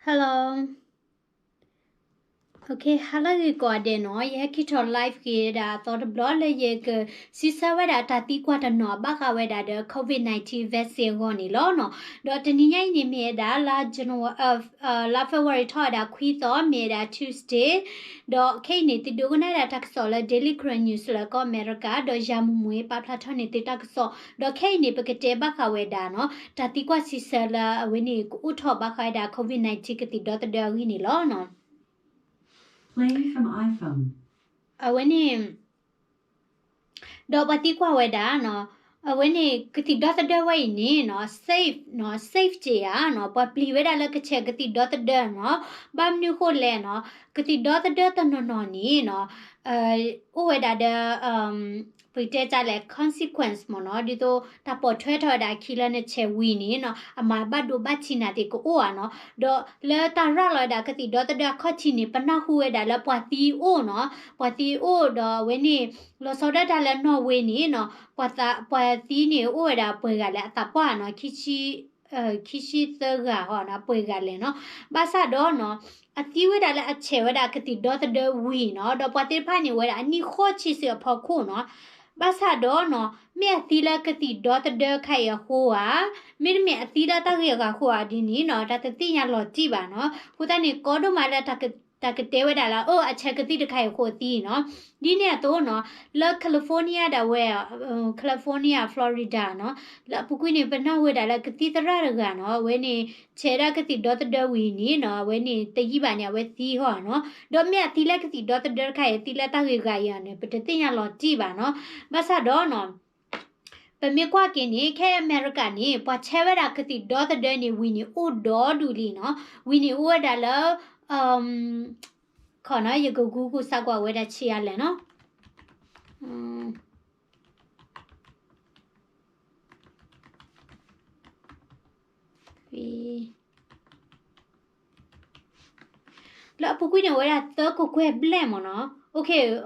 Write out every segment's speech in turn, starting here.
Hello, hello ဂ့ၤကိးဂၤဒဲးနီၤ, ယဟဲက့ၤထီၣ် live က့ၤဒၣ်အသီတဘျီလၢယကစံးဆၢဝဲဒၣ်တၢ်သံကွၢ်တနီၤ ဘၣ်ဃးဝဲဒၣ်ဒီး COVID nineteen vaccine အဂီၢ်န့ၣ်လီၤနီၤ. ဒီးတနံၤညါအံၤန့ၣ်မ့ၢ်ဝဲဒၣ်လါ January လါ February ထီၣ်ဝဲဒၣ်ခွံသီ မ့ၢ်ဝဲဒၣ် Tuesday, ဒီးခဲအံၤန့ၣ် သုဒိကနၣ်ဒၣ်တၢ်ကစီၣ်လၢ Daily Karen News လၢကီၢ်အမဲရကၤ, ဒီးယၤမူးမူး ပာ်ဖျါထီၣ်န့ၢ်သုတၢ်ကစီၣ်, ဒီးခဲအံၤန့ၣ် ပကတဲဘၣ်ဃးဝဲဒၣ်နီၤ တၢ်သံကွၢ်စံးဆၢလၢအဝဲန့ၣ် ကအိၣ်ထီၣ်ဘၣ်ဃးဝဲဒၣ် COVID nineteen ကသံၣ်ဒီသဒၢအဂ့ၢ်န့ၣ်လီၤနီၤ. အဝဲန့ၣ် ဒီးပှၤသံကွၢ်ဝဲဒၣ်နီၤ, အဝဲန့ၣ် ကသံၣ်ဒီသဒၢဝဲအံၤန့ၣ်နီၤ safe နီၤ, safe က့ၤဧါနီၤ, ပှၤပျံၤဝဲဒၣ်လၢကဆဲးကသံၣ်ဒီသဒၢနီၤ, ဘၣ်မနုၤဃိလဲၣ်နီၤ, ကသံၣ်ဒီသဒၢတနီၤနီၤန့ၣ်နီၤ အိၣ်ဝဲဒၣ်ဒီး ပတဲတၢ်လဲၣ် consequence မ့ၢ်နီၤ, ဒ်သိးတၢ်ပိာ်ထွဲထီၣ်ဝဲဒၣ်အခံလၢနဆဲးဝံၤန့ၣ်နီၤ အမၤဘၣ်ဒိဘၣ်ထံးနၤသ့ၣ်ကအိၣ်ဧါနီၤ, ဒီးလၢတၢ်ရၤလီၤဝဲဒၣ်ကသံၣ်ဒီသဒၢအခီၣ်ထံးန့ၣ် ပနၢ်ဟူဝဲဒၣ်လၢပှၤသံအိၣ်နီၤ, ပှၤသံအိၣ်ဒီးအဝဲန့ၣ် လီၤဆီဒၣ်တၢ်လၢ Norway န့ၣ်နီၤ ပှၤသံ, ပှၤသံန့ၣ်အိၣ်ဝဲဒၣ်ပှဲၤဂၤလဲၣ် အသးပှၢ်နီၤ, ခံဆံသၢဂၤဟီနီၤ ပှဲၤဂၤလဲၣ်နီၤ, ဘၣ်ဆၣ်ဒီးနီၤ အသံဝဲဒၣ်လၢအဆဲးဝဲဒၣ်ကသံၣ်ဒီသဒၢဝံၤနီၤ, ဒီးပှၤသ့ၣ်တဖၣ်န့ၣ်ဝဲဒၣ်အနံၣ်ဃိးဆံဆံးအဖီခိၣ်နီၤ, ဘၣ်ဆၣ်ဒီးနီၤ မ့ၢ်အသံလၢကသံၣ်ဒီသဒၢခါအံၤအဃိဧါ, မ့တမ့ၢ်အသံလၢတၢ်ဂ့ၢ်အဂၤအဃိဧါဒ်န့ၣ်နီၤ တၢ်တသ့ၣ်ညါလီၤတံၢ်ဘၣ်နီၤ, အဃိသတးန့ၣ် ကီဒိၣ်မးလၢ တၢ်ကတဲဝဲဒၣ်လၢ အိၣ် အဆဲးကသံၣ်တခါအံၤအဃိအသံနီၤ, ဒ်န့ၣ်အသိးနီၤ လၢ California ဒၣ်ဝဲ, California Florida နီၤ, လၢအပူၤကွံာ်န့ၣ် ပနၢ်ဟူဝဲဒၣ်လၢကသံၣ်သရၣ်တဂၤနီၤ အဝဲန့ၣ် ဆဲးဒၣ်ကသံၣ်ဒီသဒၢဝံၤန့ၣ်နီၤ အဝဲန့ၣ်တယံာ်ဘၣ်န့ၣ် အဝဲသံဟီနီၤ, ဒီးမ့ၢ်အသံလၢကသံၣ်ဒီသဒၢတခါအံၤ သံလၢတၢ်ဂ့ၢ်ဂၤအံၤန့ၣ် ပတသ့ၣ်ညါလီၤတံၢ်ဘၣ်နီၤ, ဘၣ်ဆၣ်ဒီးနီၤ ပမ့ၢ်ကွၢ်က့ၤန့ၣ် ခဲအံၤအမဲရကၤန့ၣ် ပှၤဆဲးဝဲဒၣ်ကသံၣ်ဒီသဒၢန့ၣ် ဝံၤန့ၣ်အိၣ်ဒီဒူၣ်လံနီၤ, ဝံၤန့ၣ်အိၣ်ဝဲဒၣ်လၢ ခီနီၤ ယက Google စးကွၢ်ဝဲဒၣ်ဆံးအါလဲၣ်နီၤ, လၢအပူၤကွံာ်န့ၣ် အိၣ်ဝဲဒၣ်သၢကကွဲၢ်ဘျဲၣ်မ့ၢ်နီၤ,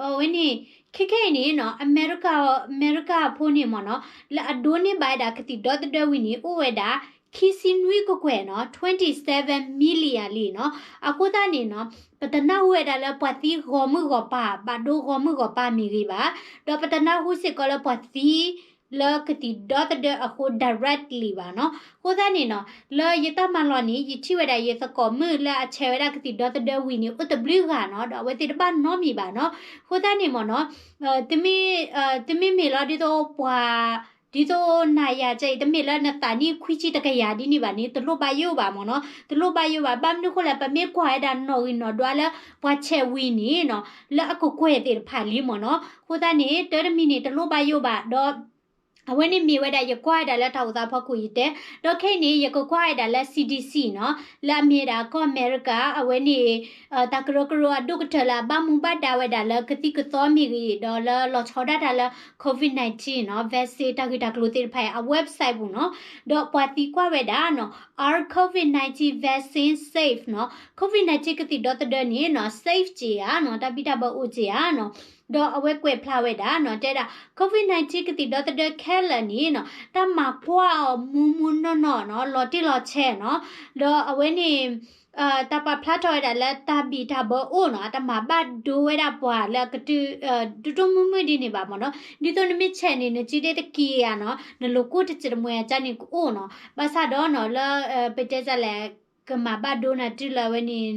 အဝဲန့ၣ် ခဲခဲအံၤန့ၣ်နီၤ အမဲရကၤ, အမဲရကၤဖိန့ၣ်မ့ၢ်နီၤ လၢအဒိးန့ၢ်ဘၣ်ဝဲဒၣ်ကသံၣ်ဒီသဒၢဝံၤန့ၣ် အိၣ်ဝဲဒၣ် ခံဆံနွံကကွဲၢ်နီၤ, twenty seven million လံနီၤ, အဃိသတးန့ၣ်နီၤ ပတနၢ်ဟူဝဲဒၣ်လၢပှၤသံဂီၤမုၢ်ဂီၤပၤ ဘၣ်ဒိဂီၤမုၢ်ဂီၤပၤမ့ၢ်ဂ့ၤဘၣ်, ဒီးပတနၢ်ဟူစ့ၢ်ကီးလၢပှၤသံ လၢကသံၣ်ဒီသဒၢအဃိ directly ဘၣ်နီၤ, အဃိသတးန့ၣ်နီၤ လၢယတၢ်မၤလီၢ်န့ၣ် ယထံၣ်ဝဲဒၣ်ယသကိးမုၣ်လၢအဆဲးဝဲဒၣ်ကသံၣ်ဒီသဒၢဝံၤန့ၣ် အိၣ်တဘျုးဂၤနီၤ, ဒီးအဝဲသ့ၣ်တဘၣ်နီတမံၤဘၣ်နီၤ, အဃိသတးန့ၣ်မ့ၢ်နီၤ တမ့ၢ်, တမ့ၢ်မ့ၢ်လီၤဒ်သိးပှၤ, ဒ်သိးနၤယၤကဲအံၤ တမ့ၢ်လၢနသးနံၣ်ခွံဆံတကယၤဒ်န့ၣ်ဘၣ်န့ၣ် တလိၣ်ဘၣ်ယိၣ်ဘၣ်မ့ၢ်နီၤ, တလိၣ်ဘၣ်ယိၣ်ဘၣ်, ဘၣ်မနုၤဃိလဲၣ် ပမ့ၢ်ကွၢ်ဝဲဒၣ်နီၣ်ဂံၢ်နီၣ်ဒွးလၢပှၤဆဲးဝံၤန့ၣ်နီၤ လၢအကကွဲၢ်သ့ၣ်တဖၣ်လံမ့ၢ်နီၤ, အဃိသတးန့ၣ် တၢ်တမံၤန့ၣ် တလိၣ်ဘၣ်ယိၣ်ဘၣ်ဒီး အဝဲန့ၣ်မ့ၢ်ဝဲဒၣ်ယကွၢ်ဝဲဒၣ်လၢတၢ်အိၣ်သးဖီခိၣ်ယတဲ, ဒီးခဲအံၤန့ၣ် ယကကွၢ်ဝဲဒၣ်လၢ C D C နီၤ, လၢအမ့ၢ်ဒၣ်ကီၢ်အမဲရကၤ အဝဲန့ၣ် တၢ်ကရၢကရိအဒိၣ်ကတၢၢ်လၢအဘၣ်မူဘၣ်ဒါဝဲဒၣ်လၢကသံၣ်ကသီမ့ၢ်ဂ့ၤ ဒီးလၢလီၤဆီဒၣ်တၢ်လၢ COVID nineteen နီၤ vaccine တၢ်ဂ့ၢ်တၢ်ကျိၤသ့ၣ်တဖၣ်အံၤ အ website ပူၤနီၤ, ဒီးပှၤသံကွၢ်ဝဲဒၣ်နီၤ Are COVID nineteen vaccine safe နီၤ, COVID nineteen ကသံၣ်ဒီသဒၢန့ၣ်နီၤ safe က့ၤဧါနီၤ, တၢ်ဘံၣ်တၢ်ဘၢအိၣ်က့ၤဧါနီၤ, ဒီးအဝဲကွဲးဖျါဝဲဒၣ်နီၤ တဲဒၣ် COVID nineteen ကသံၣ်ဒီသဒၢခဲလၢာ်န့ၣ်နီၤ တၢ်မၤကွၢ်အီၤမူမူနီၢ်နီၢ်နီၤ လီၤတံၢ်လီၤဆဲးနီၤ, ဒီးအဝဲန့ၣ် တၢ်ပာ်ဖျါထီၣ်ဝဲဒၣ်လၢတၢ်ဘံၣ်တၢ်ဘၢအိၣ်နီၤ, တၢ်မၤဘၣ်ဒိဝဲဒၣ်ပှၤလၢအကတုၢ် ဒိၣ်ဒိၣ်မုၢ်မုၢ်ဒ်န့ၣ်ဘၣ်မ့ၢ်နီၤ, ဒ်သိးနမ့ၢ်ဆဲးန့ၣ် နစုဒ့တက့ၤဧါနီၤ, နလိာ်ကိၣ်တစဲးတမှဲၤအကါန့ၣ်ကအိၣ်နီၤ, ဘၣ်ဆၣ်ဒီးနီၤ လၢ ပတဲတၢ်လဲၣ် ကမၤဘၣ်ဒိနၤတုၤလၢအဝဲန့ၣ်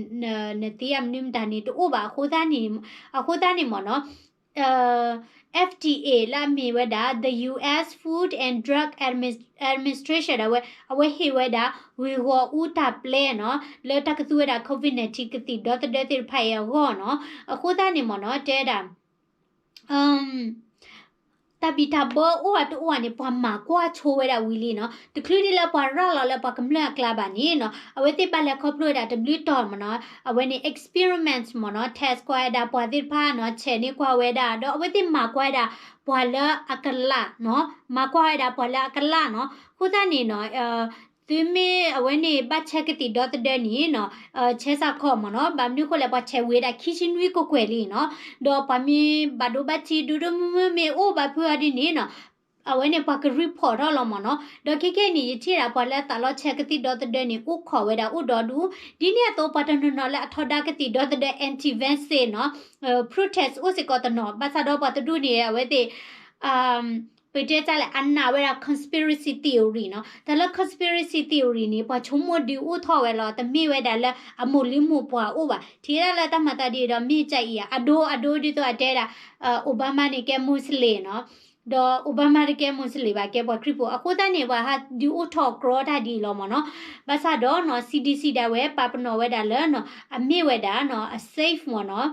နသံအမနုၤမတၤန့ၣ် တအိၣ်ဘၣ်အဃိသတးန့ၣ်, အဃိသတးန့ၣ်မ့ၢ်နီၤ F D A လၢအမ့ၢ်ဝဲဒၣ် the U S Food and Drug Administration ဒၣ်ဝဲ အဝဲဟ့ၣ်ဝဲဒၣ် ဂ့ၢ်ဂီၤအူတၢ်ပျဲနီၤ လၢတၢ်ကသူဝဲဒၣ် COVID nineteen ကသံၣ်ဒီသဒၢသ့ၣ်တဖၣ်အံၤအဂီၢ်နီၤ, အဃိသတးန့ၣ်မ့ၢ်နီၤ တဲဒၣ် တၢ်ဘံၣ်တၢ်ဘၢအိၣ်ဧါတအိၣ်ဧါန့ၣ် ပှၤမၤကွၢ်ဆိဝဲဒၣ်ဝံၤလံနီၤ, တချုးဒ်လၢပှၤရၤလီၤလၢပှၤကမျၢၢ်အကျါဘၣ်န့ၣ်နီၤ အဝဲသ့ၣ်ဘၣ်လဲၤခီဖျိဝဲဒၣ်တဘျုးတီၤမ့ၢ်နီၤ, အဝဲန့ၣ် experiment မ့ၢ်နီၤ test ကွၢ်ဝဲဒၣ်ပှၤသ့ၣ်တဖၣ်နီၤ ဆဲးန့ၢ်ကွၢ်ဝဲဒၣ် ဒီးအဝဲသ့ၣ်မၤကွၢ်ဝဲဒၣ်ပှၤလၢအကလးနီၤ, မၤကွၢ်ဝဲဒၣ်ပှၤလၢအကလးနီၤ, အဃိသတးန့ၣ်နီၤ သုမ့ၢ်အဝဲန့ၣ် ဘၣ်ဆဲးကသံၣ်ဒီသဒၢန့ၣ်နီၤ ဆဲးစ့ၢ်ကီးမ့ၢ်နီၤ, ဘၣ်မနုၤဃိလဲၣ် ပှၤဆဲးဝံၤဝဲဒၣ်ခံဆံနွံကကွဲၢ်လံနီၤ, ဒီးပှၤမ့ၢ်ဘၣ်ဒိဘၣ်ထံးဒိၣ်ဒိၣ်မုၢ်မုၢ်မ့ၢ်အိၣ်ဘၣ်ဖုးအီၤဒ်န့ၣ်နီၤ, အဝဲန့ၣ်ပှၤက report ထီၣ်လီၤမ့ၢ်နီၤ. ဒီးခဲကနံၣ်အံၤ ယထံၣ်ဒၣ်ပှၤလၢသးလီဆဲးကသံၣ်ဒီသဒၢန့ၣ် အိၣ်ခိးဝဲဒၣ်အိၣ်ဒီဒူၣ်, ဒ်န့ၣ်အသိး ပှၤတနီၤနီၤလၢအထီဒါကသံၣ်ဒီသဒၢ anti vaccine နီၤ, protest အိၣ်စ့ၢ်ကီးတနီၤ, ဘၣ်ဆၣ်ဒီးပှၤတဒူၣ်န့ၣ် အဝဲသ့ၣ် ပတဲတၢ်လဲၣ် အနာ်ဝဲဒၣ် conspiracy theory နီၤ. တၢ်လၢ conspiracy theory န့ၣ် ပှၤဆိကမိၣ်ဒုးအိၣ်ထီၣ်ဝဲလီၤ, တမ့ၢ်ဝဲဒၣ်လၢအမိၢ်လံမိၢ်ပှၢ်အိၣ်ဘၣ်. ထံၣ်ဝဲဒၣ်လၢတၢ်မၤသးဒ်အံၤဒီး မ့ၢ်ကၢ်အံၤဧါ, အဒိ အဒိဒ်သိးအတဲဒၣ် Obama န့ၣ်ကဲ Muslim နီၤ, ဒီး Obama တကဲ Muslim ဘၣ်, ကဲပှၤခရံာ်ဖိ. အဃိသတးန့ၣ် ပှၤဟးဒုးအိၣ်ထီၣ်ကြီတၢ်ဒ်အံၤလီၤမ့ၢ်နီၤ. ဘၣ်ဆၣ်ဒီးနီၤ C D C ဒၣ်ဝဲပာ်ပနီၣ်ဝဲဒၣ်လၢနီၤ အမ့ၢ်ဝဲဒၣ်နီၤ အ safe မ့ၢ်နီၤ.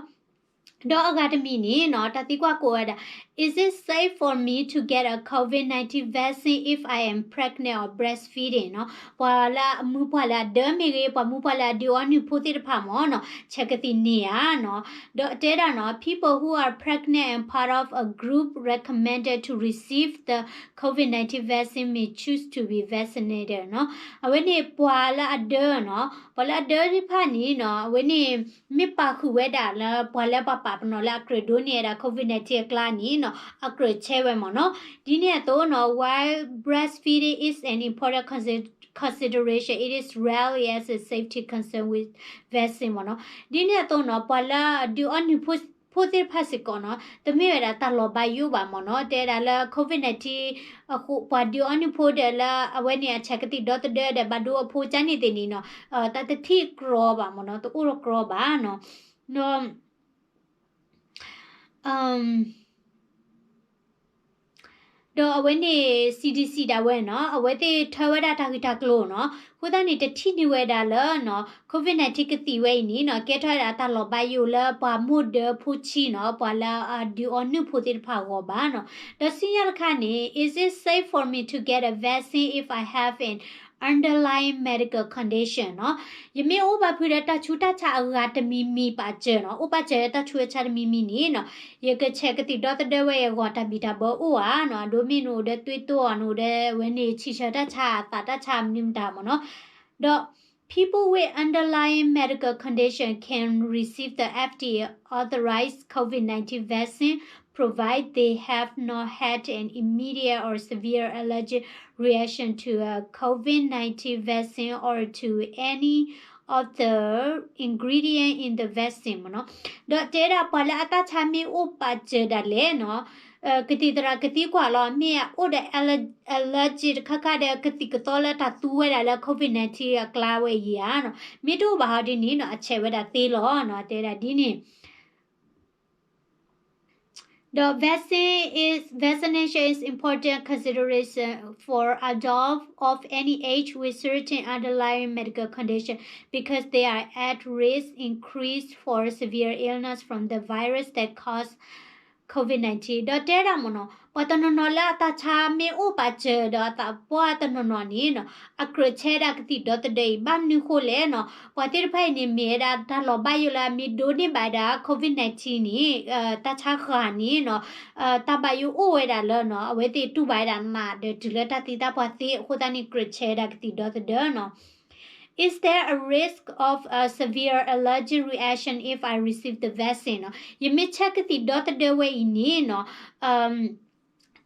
ဒီးအဂၤတမံၤန့ၣ်နီၤ တၢ်သံကွၢ်ကိးဝဲဒၣ် Is it safe for me to get a COVID nineteen vaccine if I am pregnant or breastfeeding နီၤ. ပှၤလၢအမူပှၢ်လၢအဒၢမ့ၢ်ဂ့ၤ, ပှၤမူပှၢ်လၢအဒုးအီနုၢ်ဖိသ့ၣ်တဖၣ်မ့ၢ်နီၤ ဆဲးကသံၣ်န့ၢ်ဧါနီၤ. ဒီးတဲဒၣ်နီၤ people who are pregnant and part of a group recommended to receive the COVID nineteen vaccine may choose to be vaccinated နီၤ. အဝဲန့ၣ်ပှၤလၢအဒၢနီၤ, ပှၤလၢအဒၢသ့ၣ်တဖၣ်န့ၣ်နီၤ အဝဲန့ၣ် မ့ၢ်ပာ်ဃုာ်ဝဲဒၣ်လၢ ပှၤလၢပှၤပာ်ပနီၣ်လၢအကြၢးဒိးန့ၢ်ဝဲဒၣ် COVID nineteen အကျါန့ၣ်နီၤ အကြၢးဆဲးဝဲမ့ၢ်နီၤ. ဒ်န့ၣ်အသိးနီၤ while breastfeeding is an important consi- consideration, it is rarely as a safety concern with vaccine မ့ၢ်နီၤ. ဒ်န့ၣ်အသိးနီၤ ပှၤလၢအဒုးအီနုၢ်ဖိ ဖိသ့ၣ်တဖၣ်စ့ၢ်ကီးနီၤ တမ့ၢ်ဝဲဒၣ်တၢ်လီၤဘၣ်ယိၣ်ဘၣ်မ့ၢ်နီၤ. တဲဒၣ်လၢ COVID nineteen အဃိ ပှၤဒုးအီနုၢ်ဖိဒီးလၢအဝဲန့ၣ်အဆဲးကသံၣ်ဒီသဒၢဒီးဘၣ်ဒိအဖိကၠၢန့ၣ်သ့ၣ်န့ၣ်နီၤ တၢ်တထံၣ်ကြီဘၣ်မ့ၢ်နီၤ, တအိၣ်ကြီဘၣ်နီၤ. ဒီး ဒီးအဝဲန့ၣ် C D C ဒၣ်ဝဲနီၤ အဝဲသ့ၣ်ထၢဝဲဒၣ်တၢ်ဂ့ၢ်တၢ်ကျိၤနီၤ. အဃိသတးန့ၣ် တထံၣ်န့ၢ်ဝဲဒၣ်လၢနီၤ COVID nineteen ကသံၣ်ဝဲအံၤန့ၣ်နီၤ ကဲထီၣ်ဝဲဒၣ်တၢ်လီၤဘၣ်ယိၣ်လၢပှၤမိၢ်ဒၢဖိဆံးနီၤ ပှၤလၢအဒုးအီနုၢ်ဖိသ့ၣ်တဖၣ်အဂီၢ်ဘၣ်နီၤ. ဒီးဆူညါတခါန့ၣ် Is it safe for me to get a vaccine if I have an underlying medical condition နီၤ. ယမ့ၢ်အိၣ်ဘၣ်ဖုးဒီးတၢ်ဆူးတၢ်ဆါအဂၤတမံၤမံၤပာ်စၢၤနီၤ, အိၣ်ပာ်စၢၤတၢ်ဆူးတၢ်ဆါတမံၤမံၤန့ၣ်နီၤ ယကဆဲးကသံၣ်ဒီသဒၢဝဲအဂီၢ်တၢ်ဘံၣ်တၢ်ဘၢအိၣ်ဧါနီၤ, အဒိမ့ၢ်နအိၣ်ဒီးသွေးတိုး နအိၣ်ဒီးဝဲန့ၣ် ဆံးဆၢတၢ်ဆါ အသးတၢ်ဆါမနုၤမတၤမ့ၢ်နီၤ. ဒီး people with underlying medical condition can receive the F D A authorized COVID nineteen vaccine, provided they have not had an immediate or severe allergic reaction to a COVID nineteen vaccine or to any of the ingredient in the vaccine မ့ၢ်နီၤ. ဒီးတဲဒၣ်ပှၤလၢအတၢ်ဆါမ့ၢ်အိၣ်ပာ်စၢၤဒၣ်လဲာ်နီၤ, ကသံၣ်သရၣ်ကသံကွၢ်လီၤ မ့ၢ်အအိၣ်ဒီး allergy တခါခါဒီး ကသံၣ်ကသီလၢတၢ်သူဝဲဒၣ်လၢ COVID nineteen အကျါဝဲအံၤဧါနီၤ, မ့ၢ်တအိၣ်ဘၣ်ဟီဒ်န့ၣ်နီၤ အဆဲးဝဲဒၣ်သ့လီၤနီၤ, တဲဒၣ်ဒ်န့ၣ် The vaccine is vaccination is important consideration for adults of any age with certain underlying medical condition because they are at risk increase for severe illness from the virus that cause COVID nineteen ဒီးတဲဒၣ်မ့ၢ်နီၤ, ပှၤတနီၤနီၤလၢအတၢ်ဆါမ့ၢ်အိၣ်ပာ်စၢၤဒီးအသးပှၢ်တနီၤနီၤန့ၣ်နီၤ, အကြၢးဆဲးဒၣ်ကသံၣ်ဒီသဒၢအံၤ ဘၣ်မနုၤဃိလဲၣ်နီၤ, ပှၤသ့ၣ်တဖၣ်အံၤန့ၣ် မ့ၢ်ဝဲဒၣ်တၢ်လီၤဘၣ်ယိၣ်လၢအမ့ၢ်ဒိးန့ၢ်ဘၣ်ဒၣ် COVID nineteen န့ၣ် တၢ်ဆါဃၢ်န့ၣ်နီၤ, တၢ်ဘၣ်ယိၣ်အိၣ်ဝဲဒၣ်လၢနီၤ, အဝဲသ့ၣ်တူၢ်ဘၣ်ဝဲဒၣ်နးဒီးတုၤလၢတၢ်သံတၢ်ပှၢ်သ့အဃိသတးန့ၣ် ကြၢးဆဲးဝဲဒၣ်ကသံၣ်ဒီသဒၢနီၤ. Is there a risk of a severe allergy reaction if I receive the vaccine နီၤ, ယမ့ၢ်ဆဲးကသံၣ်ဒီသဒၢဝဲအံၤန့ၣ်နီၤ,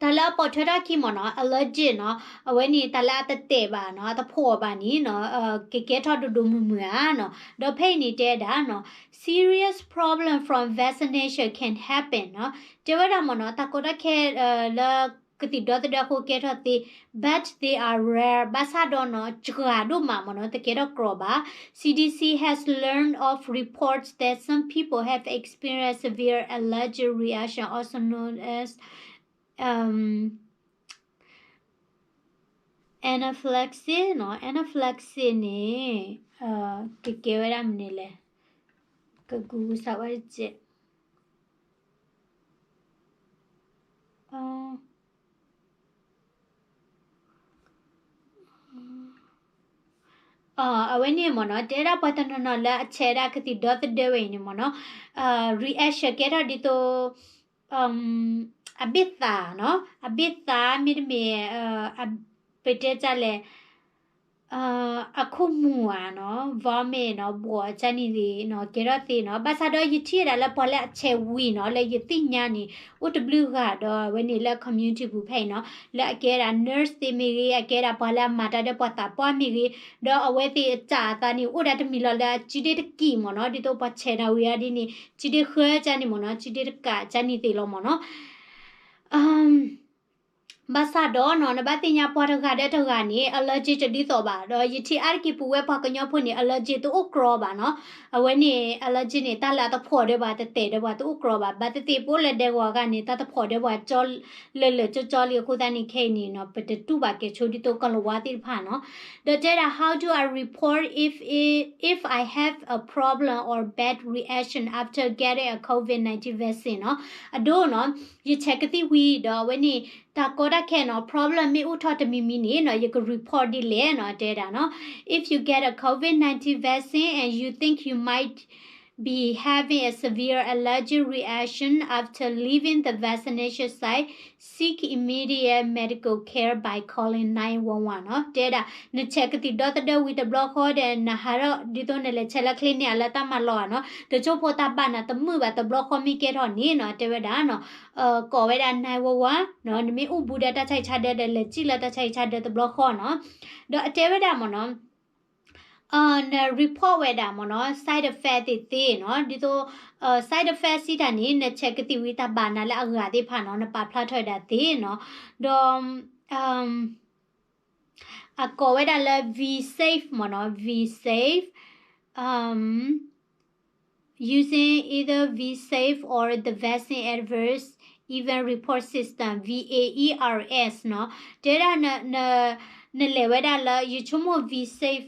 တၢ်လၢအပိာ်ထွဲထီၣ်ခံမ့ၢ်နီၤ allergy နီၤ, အဝဲန့ၣ်တၢ်လၢအတတဲာ်ဘၣ်နီၤ အတဖိးအီၤဘၣ်န့ၣ်နီၤ, ကကဲထီၣ်ဒိၣ်ဒိၣ်မုၢ်မုၢ်ဧါနီၤ, ဒီးဖဲအံၤန့ၣ်တဲဒၣ်နီၤ, serious problem from vaccination can happen နီၤ, တဲဝဲဒၣ်မ့ၢ်နီၤ တၢ်ကီတၢ်ခဲလၢ ကသံၣ်ဒီသဒၢအဃိကဲထီၣ်သ့, but they are rare ဘၣ်ဆၣ်ဒီးနီၤ စှၤဒိၣ်မးမ့ၢ်နီၤ တကဲထီၣ်ကြီဘၣ်. C D C has learned of reports that some people have experienced severe allergic reaction, also known as um, anaphylaxis နီၤ, anaphylaxis န့ၣ် ကကဲဝဲဒၣ်မနုၤလဲၣ်, ကကူစးဝဲတစဲး အဝဲန့ၣ်မ့ၢ်နီၤ တဲဒၣ်ပှၤတနီၤနီၤလၢအဆဲးဒၣ်ကသံၣ်ဒီသဒၢဝဲအံၤန့ၣ်မ့ၢ်နီၤ, reaction ကဲထီၣ်ဒ်သိး အဘ့ၣ်သးနီၤ, အဘ့ၣ်သးမ့တမ့ၢ် ပတဲတၢ်လဲၣ် အခိၣ်မူၤဧါနီၤ, vomit နီၤ, ဘှီးကၢ်န့ၣ်သ့ၣ်နီၤ, ကဲထီၣ်သ့နီၤ. ဘၣ်ဆၣ်ဒီးယထံၣ်ဝဲဒၣ်လၢပှၤလၢအဆဲးဝံၤနီၤ, လၢယသ့ၣ်ညါန့ၣ် အိၣ်တဘျုးဂၤဒီးအဝဲန့ၣ်လၢ community ပူၤဖဲအံၤနီၤ, လၢအကဲဒၣ် nurse သ့ၣ်မ့ၢ်ဂ့ၤ, အကဲဒၣ်ပှၤလၢအမၤတၢ်ဒီးပှၤသးပှၢ်မ့ၢ်ဂ့ၤ, ဒီးအဝဲသ့ၣ်အစၢ်အသးန့ၣ် အိၣ်ဒၣ်တမံၤလီၤလၢအစုဒ့တကံၢ်မ့ၢ်နီၤ, ဒ်သိးပှၤဆဲးနၤဝံၤအီၤဒ်န့ၣ် စုဒ့ဃၢကၢ်န့ၣ်မ့ၢ်နီၤ, စုဒ့တကးကၢ်န့ၣ်သ့ၣ်လီၤမ့ၢ်နီၤ. ဘၣ်ဆၣ်ဒီးနီၤ, နဘၣ်သ့ၣ်ညါပှၤတဂၤဒီးတဂၤန့ၣ် allergy တဒ်သိးဘၣ်. ဒီးယထံၣ်အါတက့ၢ်ပဝဲပှၤကညီဖိန့ၣ် allergy တအိၣ်ကြီဘၣ်နီၤ. အဝဲန့ၣ် allergy န့ၣ် တၢ်လၢအတဖိးဒီးပှၤ တတဲာ်ဒီးပှၤ တအိၣ်ကြီဘၣ်. ဘၣ်သ့ၣ်သ့ၣ်ပအိၣ်လၢဒဲကဝီၤဂၤန့ၣ် တၢ်တဖိးဒီးပှၤ လၢာ်လၢာ်ကၠီကၠီလံ. အဃိသတးန့ၣ် ခဲအံၤန့ၣ်နီၤ, ပတတူၢ်ဘၣ်ကဲဆိဒ်သိးကလၤဝါသ့ၣ်တဖၣ်နီၤ. ဒီးတဲဒၣ် how do I report if, if I have a problem or bad reaction after getting a COVID nineteen vaccine နီၤ. အဒိနီၤ, ယဆဲးကသံၣ်ဝံၤဒီးအဝဲန့ၣ် တၢ်ကီတၢ်ခဲနီၤ, problem မ့ၢ်အိၣ်ထီၣ်တမံၤမံၤန့ၣ်နီၤ, ယက report ဒ်လဲၣ်နီၤ, တဲဒၣ်နီၤ. If you get a COVID nineteen vaccine and you think you might be having a severe allergy reaction after leaving the vaccination site, seek immediate medical care by calling nine one one နီၤ. တဲဒၣ် နဆဲးကသံၣ်ဒီသဒၢဝံၤတဘျီဃီဒီး နဟးထီၣ်ဒ်သိးနလဲၤဆဲးလၢ clinic လၢတၢ်မၤလီၢ်ဧါနီၤ, တစိၢ်ဖိတၢ်ဘၣ်နၤတမုာ်ဘၣ်တဘျီဃီမ့ၢ်ကဲထီၣ်န့ၣ်နီၤ, တဲဝဲဒၣ်နီၤ, ကိးဝဲဒၣ် nine one one နီၤ, နမ့ၢ်အိၣ်ဘူးဒီးတၢ်ဆါဟံၣ်ဆါဒၢဒီး လဲၤစံၣ်လၢတၢ်ဆါဟံၣ်ဆါဒၢတဘျီဃီနီၤ. ဒီးအတဲဝဲဒၣ်မ့ၢ်နီၤ, န report ဝဲဒၣ်မ့ၢ်နီၤ, side effect သ့ၣ်သ့ၣ်နီၤ, ဒ်သိး side effect စံးတၢ်န့ၣ် နဆဲးကသံၣ်ဝံၤတၢ်ဘၣ်နၤလၢအဂၤသ့ၣ်တဖၣ်နီၤ, နပာ်ဖျါထီၣ်ဝဲဒၣ်သ့နီၤ. ဒီး အကိးဝဲဒၣ်လၢ V safe မ့ၢ်နီၤ, V safe, using either V safe or the Vaccine Adverse Event Report System, V A E R S နီၤ. တဲဒၣ် နလဲၤဝဲဒၣ်လၢ ယဆိကမိၣ် V safe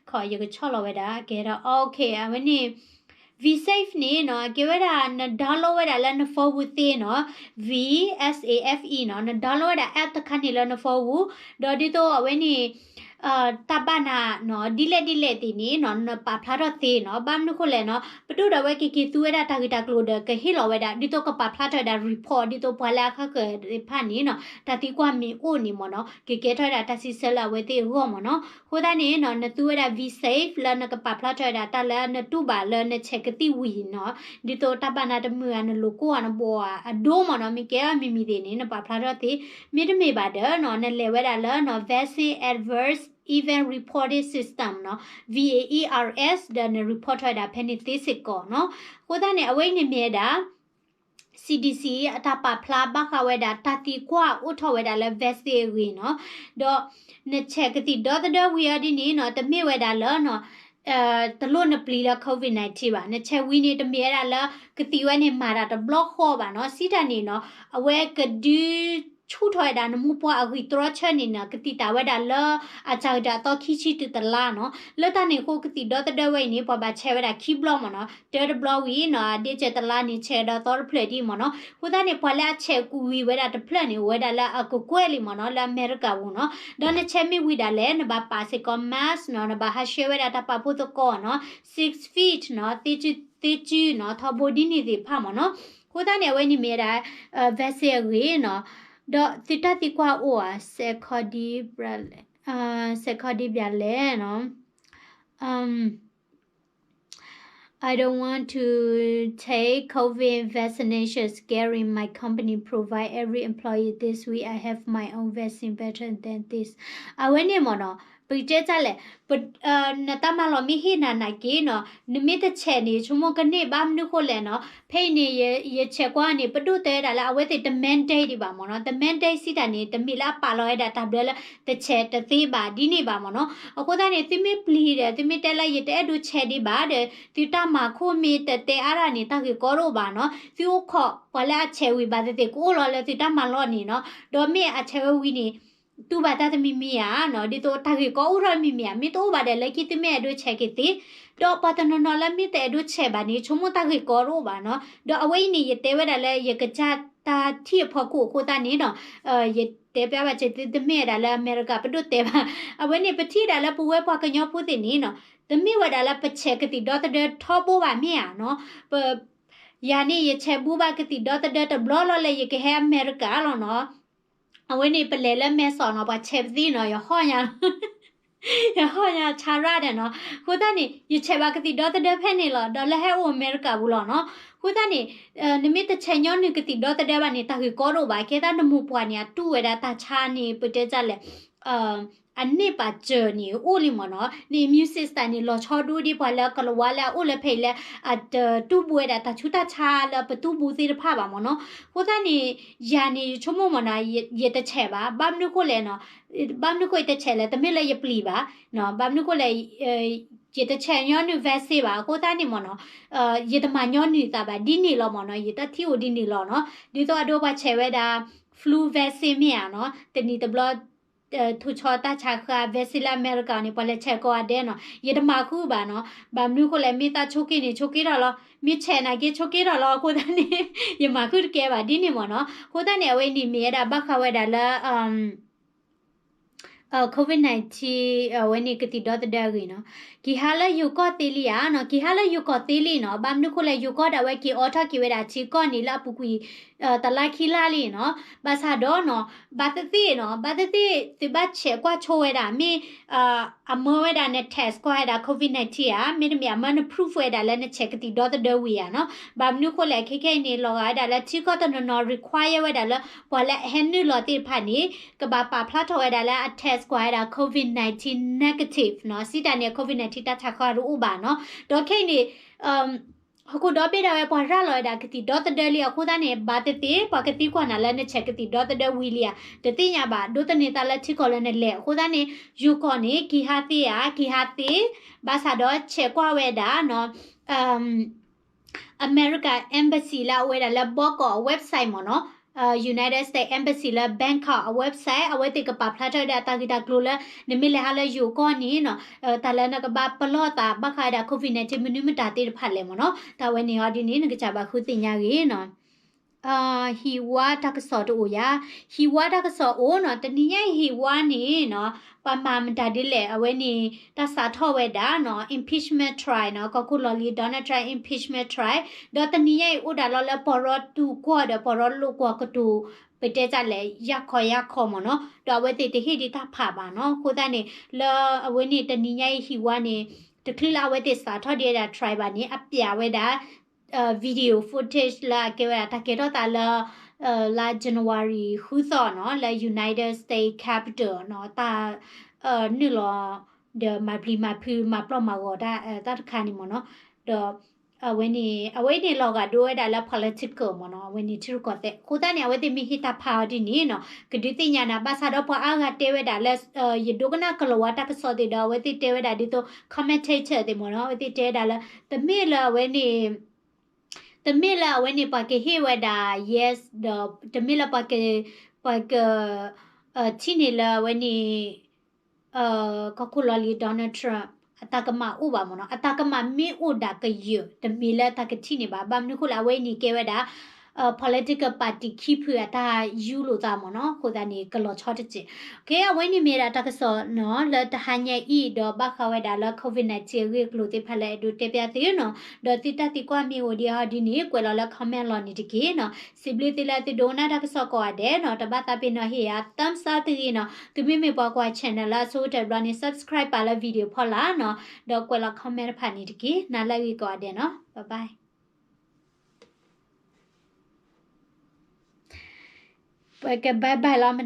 ခီ ယကဆီၣ်လီၤဝဲဒၣ် ကဲဒီး OK အဝဲန့ၣ် V safe န့ၣ်နီၤ, အကဲဝဲဒၣ် န download ဝဲဒၣ်လၢန phone ပူၤသ့နီၤ, V, S A F E နီၤ, န download ဝဲဒၣ် app တခါန့ၣ်လၢန phone ပူၤ, ဒီးဒ်သိးအဝဲန့ၣ် တၢ်ဘၣ်နၤနီၤ, ဒ်လဲၣ်ဒ်လဲၣ်သ့ၣ်န့ၣ်နီၤ, နပာ်ဖျါထီၣ်သ့နီၤ. ဘၣ်မနုၤဃိလဲၣ်နီၤ, ပဒိၣ်ဒီးဝဲက့ၤက့ၤသူဝဲဒၣ်တၢ်ဂ့ၢ်တၢ်ကျိၤဒီး ကဟ့ၣ်လီၤဝဲဒၣ် ဒ်သိးကပာ်ဖျါထီၣ်ဝဲဒၣ် report ဒ်သိးပှၤလၢအဃၣ်ဃၢၤသ့ၣ်တဖၣ်န့ၣ်နီၤ, တၢ်သံကွၢ်မ့ၢ်အိၣ်န့ၣ်မ့ၢ်နီၤ, ကကဲထီၣ်ဝဲဒၣ်တၢ်စံးဆၢလၢအဝဲသ့ၣ်အဂီၢ်မ့ၢ်နီၤ. အဃိသတးန့ၣ်နီၤ, နသူဝဲဒၣ် V safe လၢနကပာ်ဖျါထီၣ်ဝဲဒၣ်တၢ်လၢနတူၢ်ဘၣ်လၢနဆဲးကသံၣ်ဝံၤနီၤ, ဒ်သိးတၢ်ဘၣ်နၤတမုာ်ဧါ, နလိာ်ကိၢ်ဧါ, နဘှီးဧါ, အဒိမ့ၢ်နီၤ, မ့ၢ်ကဲထီၣ်မံၤမံၤသ့ၣ်န့ၣ် နပာ်ဖျါထီၣ်သ့, မ့တမ့ၢ်ဘၣ်ဒီးနီၤ, နလဲၤဝဲဒၣ်လၢနီၤ Vaccine Adverse Event Reporting System နီၤ, V A E R S ဒီးန report ထီၣ်ဝဲဒၣ်ဖဲန့ၣ်သ့စ့ၢ်ကီးနီၤ. အဃိသတးန့ၣ် အဝဲအံၤန့ၣ်မ့ၢ်ဝဲဒၣ် C D C အတၢ်ပာ်ဖျါဘၣ်ဃးဝဲဒၣ်တၢ်သံကွၢ်အိၣ်ထီၣ်ဝဲဒၣ်လၢ vaccine အဂ့ၢ်နီၤ, ဒီးနဆဲးကသံၣ်ဒီသဒၢဝံၤအီၤဒ်န့ၣ်နီၤ, တမ့ၢ်ဝဲဒၣ်လၢနီၤ တလိၣ်နပျံၤလၢ COVID nineteen ဘၣ်. နဆဲးဝံၤန့ၣ် တမ့ၢ်ဝဲဒၣ်လၢကသံၣ်ဝဲန့ၣ်မၤတၢ်တဘျီဃီဘၣ်နီၤ. စံးတၢ်န့ၣ်နီၤ, အဝဲကဒုဆူၣ်ထီၣ်ဝဲဒၣ်နမိၢ်ပှၢ်အဂံၢ်တြီဆၢန့ၣ်နီၤ, ကသံၣ်တၢ်ဝဲဒၣ်လၢအစှၤကတၢၢ်အသီခံဆံတုၤတလါနီၤ. လၢတၢ်န့ၣ်အဃိ ကသံၣ်ဒီသဒၢဝဲအံၤန့ၣ် ပှၤဘၣ်ဆဲးဝဲဒၣ်ခံဘျီမ့ၢ်နီၤ. တၢတဘျီဝံၤနီၤ, အဒ့စၢၤတလါန့ၣ် ဆဲးဒီးသီတဖျၢၣ်ဒ်မ့ၢ်နီၤ. အဃိသတးန့ၣ် ပှၤလၢအဆဲးကူးဝံၤဝဲဒၣ်တဖျၢၣ်န့ၣ် အိၣ်ဝဲဒၣ်လၢအကကွဲၢ်လံမ့ၢ်နီၤ, လၢအမဲရကၤပူၤနီၤ. ဒီးနဆဲးမ့ၢ်ဝံၤဒၣ်လဲာ် နဘၣ်ပာ်စ့ၢ်ကီး mask နီၤ, နဘၣ်ဟးဆှဲဝဲဒၣ်တၢ်ပာ်ဖှိၣ်သကိးနီၤ, six feet နီၤ, သ့စုသ့စုနီၤ, ထီဘိဒ်န့ၣ်သ့ၣ်တဖၣ်မ့ၢ်နီၤ. အဃိသတးန့ၣ် အဝဲန့ၣ်မ့ၢ်ဝဲဒၣ် vaccine အဂ့ၢ်နီၤ. ဒီးသုတၢ်သံကွၢ်အိၣ်ဧါ, စဲးခီဒ်ဘျးလဲၣ်, စဲးခီဒ်ဘျးလဲၣ်နီၤ. I don't want to take COVID vaccination. Scary. My company provide every employee this week. I have my own vaccine better than this. အဝဲန့ၣ်မ့ၢ်နီၤ, ပကတဲတၢ်လဲၣ်, နတၢ်မၤလီၢ်မ့ၢ်ဟ့ၣ်နၤနာ်က့နီၤ, နမ့ၢ်တဆဲးန့ၣ် ဆိကမိၣ်ကန့ၢ်ဘၣ်မနုၤဃိလဲၣ်နီၤ. ဖဲအံၤန့ၣ် ယဆဲးကွၢ်န့ၣ် ပဒိၣ်တဲဝဲဒၣ်လၢအဝဲသ့ၣ်တ mandate ဒံးဘၣ်မ့ၢ်နီၤ. တ mandate စံးတၢ်န့ၣ် တမ့ၢ်လၢအပာ်လီၤဝဲဒၣ်တၢ်ဘျၢလၢ တဆဲးတသ့ဘၣ်ဒ်န့ၣ်ဘၣ်မ့ၢ်နီၤ. အဃိသတးန့ၣ် သုမ့ၢ်ပျံၤဒီး သုမ့ၢ်တဲလၢယတအဲၣ်ဒိးဆဲးဒံးဘၣ်ဒီး သုတၢ်မၤခိၣ်မ့ၢ်တတဲအါဒၣ်န့ၣ် တၢ်ဂ့ၢ်ကီတအိၣ်ဘၣ်နီၤ. သုအိၣ်ခိး ပှၤလၢအဆဲးဝံၤဘၣ်သ့ၣ်သ့ၣ် ကအိၣ်လီၤလၢသုတၢ်မၤလီၢ်န့ၣ်နီၤ. ဒီးမ့ၢ်အဆဲးဝဲဝံၤန့ၣ် တူၢ်ဘၣ်တၢ်တမံၤမံၤဧါနီၤ, ဒ်သိးတၢ်ဂ့ၢ်ကီအိၣ်ထီၣ်မံၤမံၤဧါ, မ့ၢ်တအိၣ်ဘၣ်ဒီး လၢခံသုမ့ၢ်အဲၣ်ဒိးဆဲးက့ၤသ့. ဒီးပှၤတနီၤနီၤလၢမ့ၢ်တအဲၣ်ဒိးဆဲးဘၣ်န့ၣ် ဆိကမိၣ်တၢ်ဂ့ၢ်ကီတအိၣ်ဘၣ်နီၤ. ဒီးအဝဲအံၤန့ၣ် ယတဲဝဲဒၣ်လၢယကစၢ်တၢ်ထံၣ်အဖီခိၣ်အဃိသတးန့ၣ်နီၤ, ယတဲပျးဘၣ်စ့ၢ်သု တမ့ၢ်ဝဲဒၣ်လၢအမဲရကၤပဒိၣ်တဲဘၣ်. အဝဲန့ၣ် ပထံၣ်ဝဲဒၣ်လၢပဝဲပှၤကညီဖိသ့ၣ်န့ၣ်နီၤ, တမ့ၢ်ဝဲဒၣ်လၢပဆဲးကသံၣ်ဒီသဒၢထီဘိဘၣ်မ့ၢ်ဧါနီၤ. ပ ယၤန့ၣ် ယဆဲးဘူးဘၣ်ကသံၣ်ဒီသဒၢတဘျီလီၤလၢယကဟဲအမဲရကၤလီၤနီၤ. အဝဲန့ၣ် ပလဲၤလၢမဲဆီးနီၤ, ပှၤဆဲးပသံနီၤ, ယဟီၣ်ညါလီၤ. ယဟီၣ်ညါဆါရၣ်ဒီးနီၤ. အဃိသတးန့ၣ် ယဆဲးဘၣ်ကသံၣ်ဒီသဒၢဖဲန့ၣ်လီၤ, ဒီးလၢဟဲအိၣ်အမဲရကၤပူၤလီၤနီၤ. အဃိသတးန့ၣ် နမ့ၢ်တဆဲးညီနုၢ်ကသံၣ်ဒီသဒၢဘၣ်န့ၣ် တၢ်ဂ့ၢ်ကီတအိၣ်ဘၣ်. ကဲသးနမိၢ်ပှၢ်န့ၣ် အတူၢ်ဝဲဒၣ်တၢ်ဆါန့ၣ် ပတဲတၢ်လဲၣ် အန့ၢ်ပာ်စၢၤန့ၣ် အိၣ်လံမ့ၢ်နီၤ. န immune system န့ၣ် လီၤဆီဒိၣ်ဒ်ပှၤလၢကလၤဝါလၢအအိၣ်လၢဖဲအံၤလၢ အတတူၢ်ဘူးဝဲဒၣ်တၢ်ဆူးတၢ်ဆါလၢပတူၢ်ဘူးသ့ၣ်တဖၣ်ဘၣ်မ့ၢ်နီၤ. အဃိသတးန့ၣ် ယၤန့ၣ် ယဆိကမိၣ်မ့ၢ်နီၤ ယတဆဲးဘၣ်. ဘၣ်မနုၤဃိလဲၣ်နီၤ, ဘၣ်မနုၤဃိယတဆဲးလဲၣ်, တမ့ၢ်လၢယပျံၤဘၣ်, ဘၣ်မနုၤဃိလဲၣ် ယတဆဲးညီနုၢ် vaccine ဘၣ်. အဃိသတးန့ၣ်မ့ၢ်နီၤ ယတမၤညီနုၢ်သးဘၣ် ဒ်န့ၣ်လီၤမ့ၢ်နီၤ. ယတၢ်ထံၣ်အိၣ်ဒ်န့ၣ်လီၤနီၤ. ဒ်သိးအဒိပှၤဆဲးဝဲဒၣ် flu vaccine မ့ၢ်ဧါနီၤ, တနံၤတဘျီ ထူးဆီတၢ်ဆါဃာ် vaccine လၢအမဲရကၤန့ၣ် ပှၤလဲၤဆဲးကိးဂၤဒဲးနီၤ. ယတမၤဃုာ်ဘၣ်နီၤ. ဘၣ်မနုၤဃိလဲၣ် မ့ၢ်သးဆိးက့န့ၣ် ဆိးက့ထီၣ်လီၤ, မ့ၢ်ဆဲးနာ်က့ဆိးက့ထီၣ်လီၤ. အဃိသတးန့ၣ် ယမၤဃုာ်တကဲဘၣ် ဒ်န့ၣ်မ့ၢ်နီၤ. အဃိသတးန့ၣ် အဝဲန့ၣ်မ့ၢ်ဝဲဒၣ်ဘၣ်ဃးဝဲဒၣ်လၢ COVID nineteen အဝဲန့ၣ်ကသံၣ်ဒီသဒၢအဂ့ၢ်နီၤ. က့ၤဟးလၢယိၤကီၢ်သ့လံဧါနီၤ, က့ၤဟးလၢယိၤကီၢ်သ့လံနီၤ. ဘၣ်မနုၤဃိလဲၣ် ယိၤကီၢ်ဒၣ်ဝဲက့ၤအိးထီၣ်က့ၤဝဲဒၣ်ထံကီၢ်န့ၣ်လၢအပူၤကွံာ် တလါခံလါလံနီၤ. ဘၣ်ဆၣ်ဒီးနီၤ ဘၣ်သ့ၣ်သ့ၣ်နီၤ ဘၣ်သ့ၣ်သ့ၣ် သုဘၣ်ဆဲးကွၢ်ဆိဝဲဒၣ် မ့ၢ် အမၢဝဲဒၣ်န test ကွၢ်ဝဲဒၣ် COVID nineteen ဧါ, မ့တမ့ၢ်အမၢန proof ဝဲဒၣ်လၢနဆဲးကသံၣ်ဒီသဒၢဝံၤဧါနီၤ. ဘၣ်မနုၤဃိလဲၣ် ခဲခဲအံၤန့ၣ် လီၤဂာ်ဝဲဒၣ်လၢထံကီၢ်တနီၤနီၤ require ဝဲဒၣ်လၢ ပှၤလၢအဟဲနုာ်လီၤသ့ၣ်တဖၣ်န့ၣ် ကဘၣ်ပာ်ဖျါထီၣ်ဝဲဒၣ်လၢအ test ကွၢ်ဝဲဒၣ် COVID nineteen negative နီၤ, စံးတၢ်န့ၣ် COVID nineteen တၢ်ဆါဃာ်တအိၣ်ဘၣ်နီၤ. ဒီးခဲအံၤန့ၣ် ဟီၣ်ခိၣ်ဒီဘ့ၣ်ဒၣ်ဝဲ ပှၤရၤလီၤဝဲဒၣ်ကသံၣ်ဒီသဒၢလံအဃိသတးန့ၣ် ဘၣ်သ့ၣ်သ့ၣ် ပှၤကသံကွၢ်နၤလၢနဆဲးကသံၣ်ဒီသဒၢဝံၤလံဧါ တသ့ၣ်ညါဘၣ်, ဒိးသန့ၤသးလၢထံကီၢ်လၢနလဲၤ. အဃိသတးန့ၣ် ယိၤကီၢ်န့ၣ် က့ၤဟးသ့ဧါ, က့ၤဟးသ့, ဘၣ်ဆၣ်ဒီးဆဲးကွၢ်ဝဲဒၣ်နီၤ America Embassy လၢအအိၣ်ဝဲဒၣ်လၢ Bangkok အ website မ့ၢ်နီၤ, United States Embassy လၢ Bangkok အ website အဝဲသ့ၣ်ကပာ်ဖျါထီၣ်ဝဲဒၣ်တၢ်ဂ့ၢ်တၢ်ကျိၤလၢ နမ့ၢ်လဲၤဟးလၢယိၤကီၢ်န့ၣ်နီၤ, တၢ်လၢနကဘၣ်ပလီၢ်သးဘၣ်ဃးဝဲဒၣ် COVID nineteen မနုၤမတၤသ့ၣ်တဖၣ်လဲၣ်မ့ၢ်နီၤ, တၢ်ဝဲန့ၣ်ဟီဒ်န့ၣ် နကစၢ်ဘၣ်ဃုသ့ၣ်ညါဂ့ၤနီၤ. ဟံၣ်ဝါတၢ်ကစီၣ်တအိၣ်ယၤ, ဟံၣ်ဝါတၢ်ကစီၣ်အိၣ်နီၤ, တနံၤညါအံၤဟံၣ်ဝါန့ၣ်နီၤ, ပှၤမၤမတၤဒ်လဲၣ်, အဝဲန့ၣ် တၢ်စးထီၣ်ဝဲဒၣ်နီၤ, impeachment trial နီၤ, ကီၢ်ခိၣ်လီၢ်လံၤ Donald Trump impeachment trial, ဒီးတနံၤညါအံၤအိၣ်ဒၣ်လီၤလၢပီၢ်ရီတူၢ်ကွီၢ်ဒီးပီၢ်ရီလိာ်ကွီၢ်ကတိၤ, ပတဲတၢ်လဲၣ် ယၢ်ခီယၢ်ခီမ့ၢ်နီၤ, ဒီးအဝဲသ့ၣ်တဟ့ၣ်ဒံးတၢ်ဖးဘၣ်နီၤ, အဃိသတးန့ၣ် လၢအဝဲန့ၣ်တနံၤညါအံၤဟံၣ်ဝါန့ၣ်, တချုးလၢအဝဲသ့ၣ်စးထီၣ်ဒံးဝဲဒၣ် trial ဘၣ်န့ၣ် အပျးဝဲဒၣ် video footage လၢအကဲဝဲဒၣ်တၢ်ကဲထီၣ်သးလၢ လါ January ဃုသီနီၤ, လၢ United States Capitol နီၤ, တၢ် နုာ်လီၤ ဒီးမၤပျံၤမၤဖုး မၤပျီၢ်မၤဂီၤတၢ် တၢ်တခါန့ၣ်မ့ၢ်နီၤ, ဒီး အဝဲန့ၣ် အဝဲန့ၣ်လီၤဂာ်ဒိဝဲဒၣ်လၢ political မ့ၢ်နီၤ, အဝဲန့ၣ်ထံရူၢ်ကီၢ်သဲး, အဃိသတးန့ၣ် အဝဲသ့ၣ်မ့ၢ်ဟ့ၣ်တၢ်ဖးအီၤဒ်န့ၣ်နီၤ, ကဒုးသ့ၣ်ညါနၤ, ဘၣ်ဆၣ်ဒီးပှၤအါဂၤတဲဝဲဒၣ်လၢ ယဒိကနၣ်ကလၤဝါတၢ်ကစီၣ်သ့ၣ်ဒီး အဝဲသ့ၣ်တဲဝဲဒၣ်ဒ်သိး commentator သ့ၣ်မ့ၢ်နီၤ, အဝဲသ့ၣ်တဲဝဲဒၣ်လၢ တမ့ၢ်လၢအဝဲန့ၣ် တမ့ၢ်လၢအဝဲန့ၣ် ပှၤကဟ့ၣ်ဝဲဒၣ် yes ဒီး တမ့ၢ်လၢပှၤက ပှၤက ထံၣ်န့ၢ်လၢအဝဲန့ၣ် ကီၢ်ခိၣ်လီၢ်လံၤ Donald Trump အတၢ်ကမၣ်အိၣ်ဘၣ်မ့ၢ်နီၤ, အတၢ်ကမၣ်မ့ၢ်အိၣ်ဒၣ်ကယၢၢ် တမ့ၢ်လၢတၢ်ကထံၣ်န့ၢ်ဘၣ်, ဘၣ်မနုၤအဃိလဲၣ် အဝဲအံၤန့ၣ်ကဲဝဲဒၣ် political party ခံဖုအတၢ်ယူလိာ်သးမ့ၢ်နီၤ, အဃိသတးန့ၣ် ကလီၤဆီတစဲး. ကဲ အဝဲန့ၣ်မ့ၢ်ဒၣ်တၢ်ကစီၣ်နီၤ လၢတဟါညါအံၤ ဒီးဘၣ်ဃးဝဲဒၣ်လၢ COVID nineteen အဂ့ၢ်အကျိၤသ့ၣ်တဖၣ်လၢအဲၣ်ဒိးတဲပျးသုနီၤ, ဒီးသုတၢ်သံကွၢ်မ့ၢ်အိၣ်ဒံးအီၤဒ်န့ၣ် ကွဲးလီၤလၢ comment လီၤန့ၣ်တက့ၢ်နီၤ. စံးဘျုးသုလၢသုဒိကနၣ်တၢ်ကစီၣ်ကိးဂၤဒဲးနီၤ, တဘၣ်သးပ့ၤနီၣ်ဟ့ၣ်ယၤ thumbs up တဂ့ၤနီၤ, သုမ့မ့ၢ်ပှၤကွၢ် channel လၢအဆိကတၢၢ်တဘျီန့ၣ် subscribe ပာ်လၢ video ဖီလာ်နီၤ, ဒီးကွဲးလီၤ comment တဖၣ်န့ၣ်တက့ၢ်. နၤလၢအဂ့ၤကိးဂၤဒဲးနီၤ, bye bye. ပက bye bye လီၤမ